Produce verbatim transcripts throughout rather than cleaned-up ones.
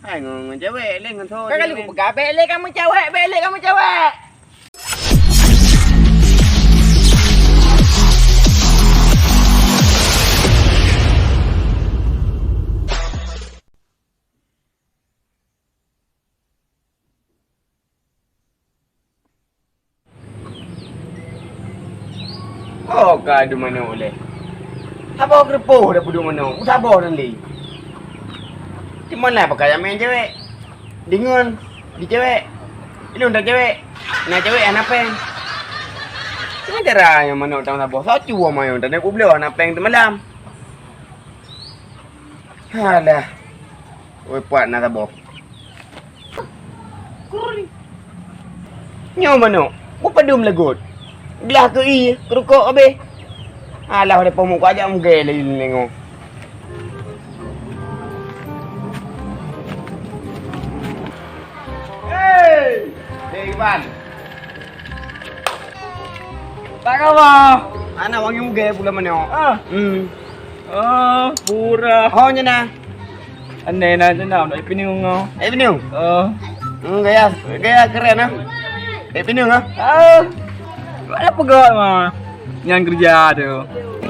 Hai ngon, ngon cewek, lé ngon tho. Ka kali kupeugah, bèk lé kamoe cewek, bèk lé kamoe cewek. Oh, ka adu manok lé. Saboh keureupôh dah peuduek manok, saboh dan lé. Di mana pakai jamé cewek? Dengan di cewek. Ilôn dah cewek. Nah cewek hana péng. Cuma cara nyang manok tang saboh. Soe cua mayong dan aku bloe hana péng teumalam. Alah. Oi, puat na saboh. Nyoe manok, bupadum lagot. Glah keu ie, keurukok habéh. Alah, daripada peumu kajak mugée lé nengok. Hei! Hei, Iban. Apa khabar? Ana wangi mugée pula manok. Ah. Hmm. Oh, pura. Oh, nyana. Aneh na nyana, nak pineung ngau. Eh, pineung? Oh. Hmm, gaya, gaya keren ah. Eh, pineung ah. Ah. Ada peugah mah. Nyang kerja tu.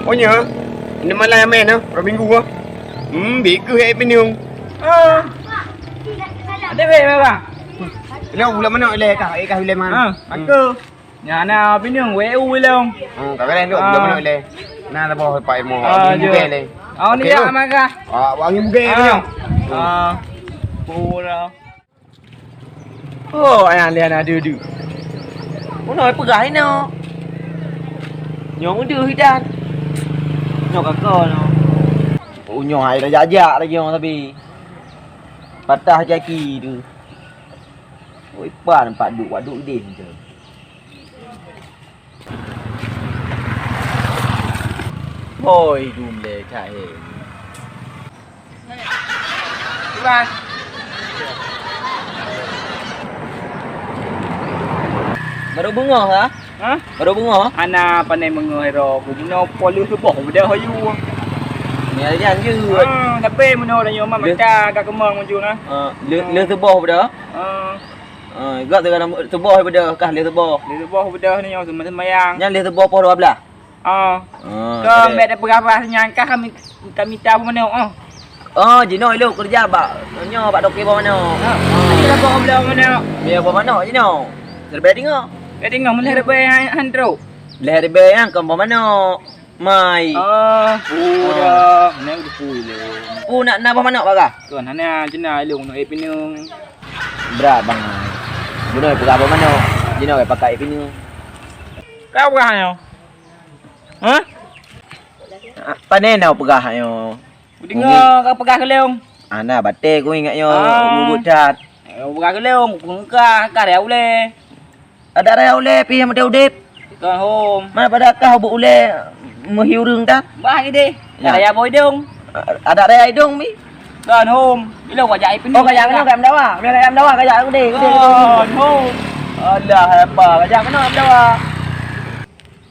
Oh, nya. Ini malam main ah, hari Minggu ah. Hmm, bikeuh eh pineung. Ah. Ada bek, bek, bang? Ini pula manok lé kah? Eh, kah wilayah mana? Ah, aku. Nyan na pineung, W U ilong. Hmm, ka keuh dok, ah, budak manok lé. Na saboh pai mo, ah, angin bugée lé. Oh, ni dak marah. Ah, angin bugée nyoe. Ah. Pura. Oh, ayah lé na dudu. Unoe peugah inoe. Nyoe udah hidan. Nyoe kakak nyoe. Oh, nyoe hai dah jajak lagi nyoe tapi. Patah kaki tu. Oi, pan pak duk, wak duk idéh tu. Hoi, dum lé cahé. Iban. Baru beungoh lah. Hah? Baru beungoh? Hana pandai meungoh ero. Bunoe po lheueh suboh beudôh ayu. Ni hari nyan jeuet. Ah, tapi meunyoe tanyoe mah mata agak keumang meunyoe nah. Ah, lheueh, lheueh suboh beudôh. Ah. Ah, gak tu kan suboh beudôh kah lheueh suboh? Lheueh suboh beudôh ni nyoe seumayang. Nyan lheueh suboh poh dua belas. Ah. Ah, ka ada. Mek dah peugah bah nyan kah kami, kami tahu mana. Ah. Oh, jinoe ilôn keureuja bak nyoe bak toke boh manok. Ah. Jadi dah boh manok. Ya, boh manok jinoe. Serba tinggal. Jadi ngah mulai rebai han trok. Leh rebai han kon boh manok. Mai. Ah, pura. Mana udah pui le. Pu nak nabah manok bagah? Kon hana jena ilung nak eh pineung. Berat bang. Bunoe peugah boh manok. Jinoe pakai pineung. Kau peugah nyoe. Hah? Pane na peugah nyoe. Kudeungoe ka peugah keu lôn. Ana batée ku ingat nyoe, ah, mubuet that. Eh, peugah keu lôn, peugah ka raya ulée. Adak raya ulée pih meuteudeb. Kon hom. Mana pada kah buet ulée meuhi ureuëng tan? Bah idéh. Ya. Raya boh idong. Adak raya idong mi. Kon hom. Ilong wajak ipin. Oh, kajak keunoe kajak meudawa. Bila kajak meudawa kajak gede gede. Kon hom. Alah apa kajak keunoe meudawa.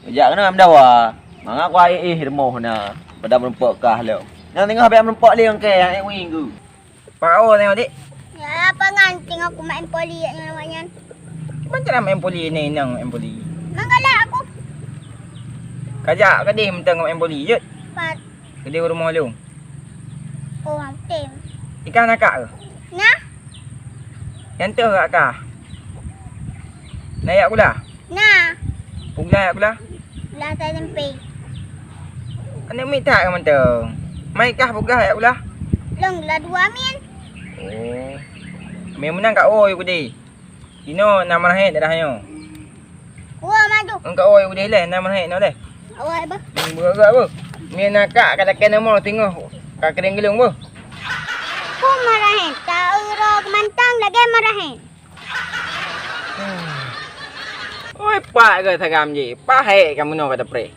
Kajak keunoe meudawa. Mangat ku ai eh rumoh na. Pada meureumpok kah lom. Nyang teungoh habéh meureumpok lé nyang kée nyang ék wing ku. Pao tengok dik. Ya, apa ngan tengok aku main poli nyan awak nyan. Macam main poli ni nang main poli. Manggalak aku. Kajak ke deh mentang main poli jut. Pat. Ke deh rumah lu. Oh, tem. Ikan nakak ke? Nah. Yang tu kat kah? Nak yak gula? Nah. Pugla yak gula? Gula saya tempe. Aneuk miet that ka mantong. Mai kah peugah yak gula? Lôn gula dua min. Oh. Mé meunang ka oi ku deh. Inoe na meurahét daerah nyoe. Wah, madu. Engka oi ku deh leh na meurahét nyoe leh. Awak bah. Hmm, beugak-beugak beuh. Mé nakak ka dakée neumoe singoh ka keuring geulong beuh. Ku meurahét, ta euro keumantong lagée meurahét. Oi, pak ke sagam ji, pahek kamu nyoe kata preh.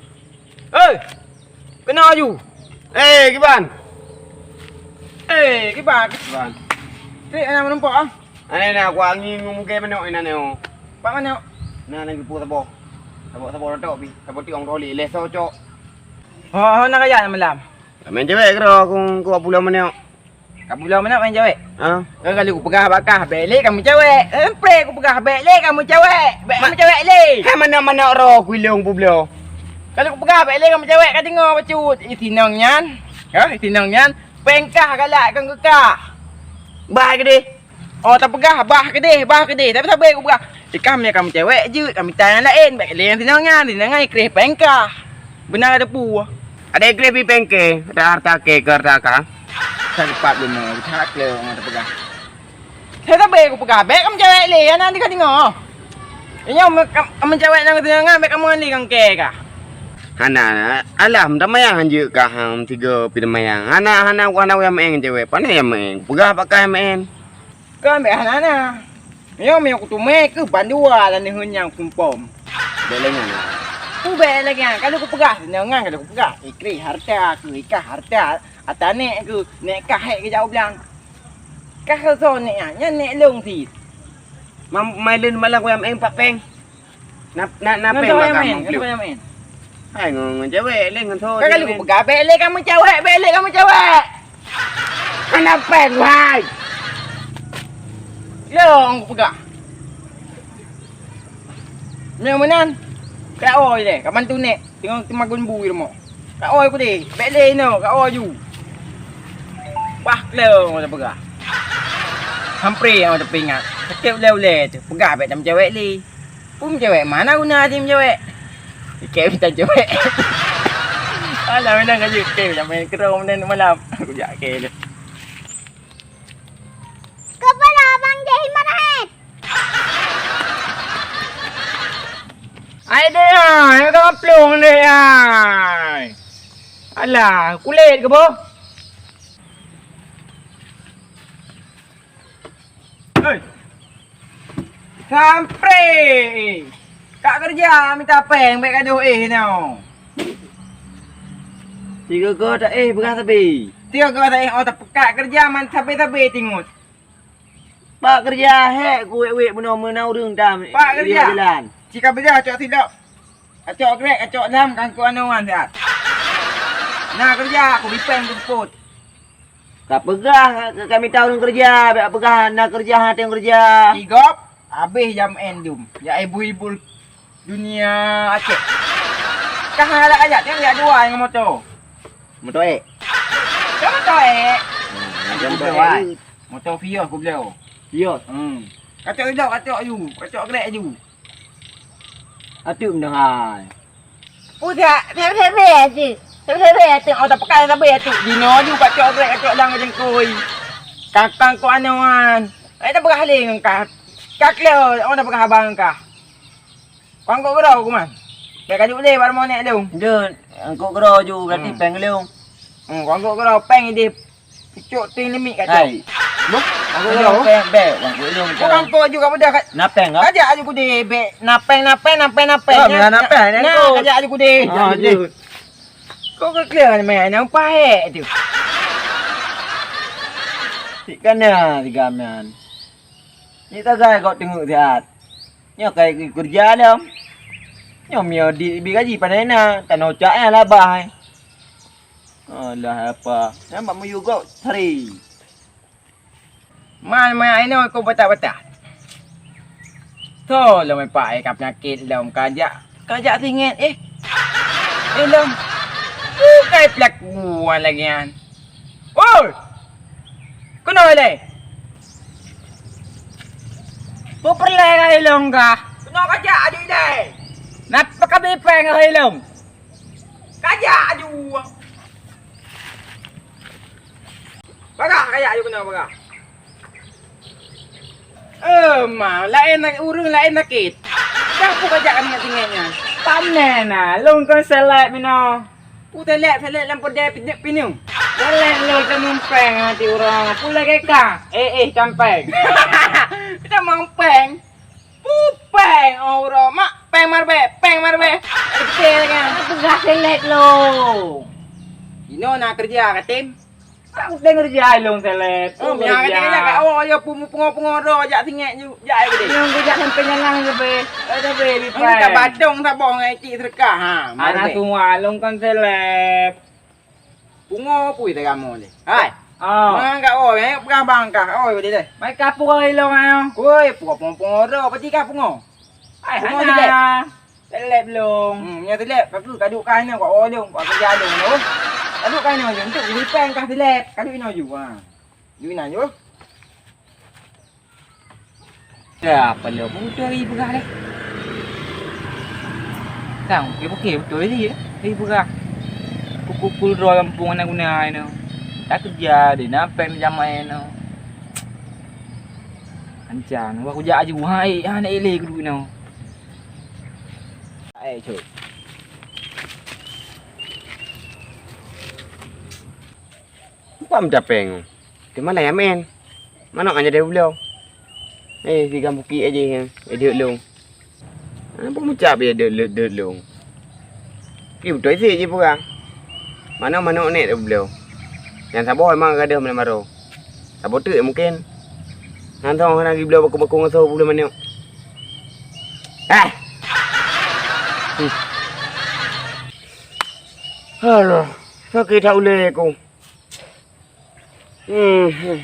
Hei! Kena aju. Eh, kiban. Eh, kiban. Kiban. Trek anak menumpok ah. Anak-anak aku angin ngumukée manok inan nyoe. Pak manok. Nah, lagi pun saboh. Saboh-saboh rotok pi. Saboh tiong troli leh so cok. Ho, ho nak kaya malam. Main cewek kero aku ku pulang manok. Ka bloe meunan main cawek? Ha? Kan kalau kupeugah bak kah, bèk lé kamoe cawek. Sampré kupeugah, bèk lé kamoe cawek. Bèk kamoe cawek lé. Hai manok-manok roh ku ilong peubloe. Kalau kupeugah, bèk lé kamoe cawek, ka deungoe bacut. Ih, sinong nyan. Ha, ih, sinong nyan. Péng kah galak kon keu kah. Bah keudeh. Oh, tapeugah, bah keudeh, bah keudeh. Tapi sabe kupeugah. Ikah meunyo kamoe cawek jeuet, ka mita nyang laén. Bèk lé nyang sinong nyan, sinong nyan ikreh péng kah. Beuna ka teupeu. Ada ikreh pi péng kèe, ada harta kèe keu harta kah. Sa teumpat leumo, that keu ngon tapeugah. Saya sabe kupeugah, bèk kamoe cawek lé, hana ka deungoe. Inyoe me-, kam-, kamoe cawek nyang sinong nyan, bèk kamoe lé nyang kèe kah. Hana, alah, meuteumanyong hanjeuet kah, han tiga pi teumanyong. Hana, hana, hana nyang meu'en cawek, pane nyang meu'en. Peugah bak kah nyang meu'en. Kon bèk hana na. Meunyoe, meunyoe kuteumé keuh bandua lam neuheun nyang kumpom. Bèk lagèe nyan. Peue bèk lagèe nyan? Ka lheueh kupeugah, sinong nyan ka lheueh kupeugah. Ikreh harta keuh, ikah harta. Ata nèk keuh, nèk kah hék geujak u blang. Kah soe nèk nyan? Nyan nèk lôn cit. Mam-, mai lôn malam kuyam eng pat péng. Na, na, na péng bak kamoe. Hai, ngon, ngon cawek lé, ngon tho. Ka lheueh kupeugah, bèk lé kamoe cawek, bèk lé kamoe cawek. Hana péng, hai. Lôn kupeugah. Nyoe meunan. Ka oi lé, ka bantu nèk. Teungoh teumagun bui rumoh. Ka oi kudeh, bèk lé inoe, ka oi ju. Bah kleueng, ka peugah. Sampré nyang ka peuingat. Setiep ulèe-ulèe teuh, peugah bèk tameucawek lé. Peue meucawek, mana guna jih meucawek? Ikèe mita cawek. Alah, meunan ka jeuet, ikèe mita main keudroe meunan malam. Kujak ikèe lé. Kepala Abang Jahil Marahèt. Ai deh ai, ka plueng deh ai. Alah, kulét keu boh. Hei. Sampré. Ka keureuja mita péng bèk gadoh éh nyoe. Tiga go ta éh peugah sabe. Tiga go ta éh oh tapeukat keureuja man sabe-sabe tingut. Bak keureuja hék ku wék-wék bunoe meunan ureueng tam. Bak keureuja. Jalan. Cika beujah cok sidok. Kacok grek, kacok lam, kangkok anoe nyan siat. Na keureuja, aku bipeng teupot. Ka peugah ka, ka mita ureueng keureuja, bèk peugah na keureuja, hana teueng keureuja. Igop, habéh jam en dum. Ya ibu-ibu dunia Aceh. Kah galak-galak, tengok jak dua ngon moto. Moto ék. Ka moto ék. Hmm, moto ék. Moto Vios ku bloe. Vios. Hmm. Kacok idok, kacok yu, kacok grek yu. Atuk meudohai. Pudak, sebe-sebe atuk. Sebe-sebe atuk, oh tapeugah sabe atuk. Dinoe ju kacok grek, kacok lam jengkui. Kakang ku anoe nyan. Ai tapeugah lé ngon kah. Ka kleu, oh tapeugah haba ngon kah. Kuangkot keudroe kuman. Bèk ka jeuet lé bak rumoh nèk lôn. Jeuet, angkot keudroe ju, berarti péng lôn. Hmm, kuangkot keudroe, péng idéh pucok ting limiek kacok. Hai. Boh, angkot keudroe. Péng bèk, kuangkot lôn. Kuangkot ju ka mudah ka. Na péng ka? Kajak aju kudéh, bèk. Na péng, na péng, na péng, na péng. Oh, na péng, na péng. Kajak aju kudéh. Ah, jeuet. Kok ka kleueng meunan, nyang pahek tu. Tik kana tiga meunan. Nyoe sagai gob teungeuk siat. Nyoe ka keureuja lom. Nyoe meunyoe di, bi gaji pandai na, tanoh cak nyan labah ai. Alah apa. Nyan bak meuyue gob sari. Man, man inoe iko batat-batat. Tho lom ipak ai ka peunyakét lom kajak, kajak singét eh. Eh lom. Bukai pelakuan lagèe nyan. Oi! Keunoe ilèe. Peue peureulèe ngon ilong kah? Keunoe kajak aju ilèe. Napa kabi péng ngon ilong? Kajak aju. Bagah kajak aju keunoe bagah. Eh, ma, laén ureueng laén sakét. Dah peue kajak kami ngon singét nyan. Pane na, lôn kon seleb minoe. Peue seleb, seleb lam peudeh pineuk-pineuk. Seleb lôn teumeung péng hati ureueng. Peue lagèe ka? Eh, eh, kan péng. Kita mang péng. Peue péng, oh, uroe mak, péng marbèe, péng marbèe. Beutôi kan? Peugah seleb lôn. Inoe na keureuja, Katem. Ka utang keureuja ilong seleb. Oh, meunyo ka utang keureuja, ka awak yo pungo-pungo droe jak singét ju, jak ai geude. Nyang keureuja sampai nyalang sabe. Ada be bi pai. Ka batong saboh ngon icik seudeukah, ha. Ana semua long kon seleb. Pungo pui tagamo lé. Hai. Oh. Mangga oi, eh, peugah bang kah. Oi, badi deh. Mai ka pungo ilong ayo. Woi, pungo, pungo, pungo ro, pati ka pungo. Ai, pungo hana. Dilek. Dilek belum. Hmm, nya dilek, ka tu, ka duek ka ina, ka oi lom, ka kerja lom, lom. Ka duek ka ina, untuk lipeng kah dilek, ka duek ina ju, ha. Duek ina ju. Ya, apa lé, apa beutôi lagi peugah lé? Kang, okey, okey, beutôi lagi, lagi peugah. Pukul-pukul droe gampông hana guna inoe. Tak kerja deh, na péng jamai inoe. Ancang, wah kujak aju, ha, eh, ha, nak ilé kudu inoe. Eh, cok. Empat meucapeng. Di mana ya, men? Manok hanya dari beliau. Eh, di kampung ki aja ya. Eh, dia long. Apa mucap ya dia dia long. Ki betul sih je pura. Mana manok nek dari beliau. Yang sabar emang ada mana baru. Sabar tu mungkin. Nantong lagi beliau baku-baku ngasuh bulu manok. Ah. Alah, sakit tak uleh aku. Hmm.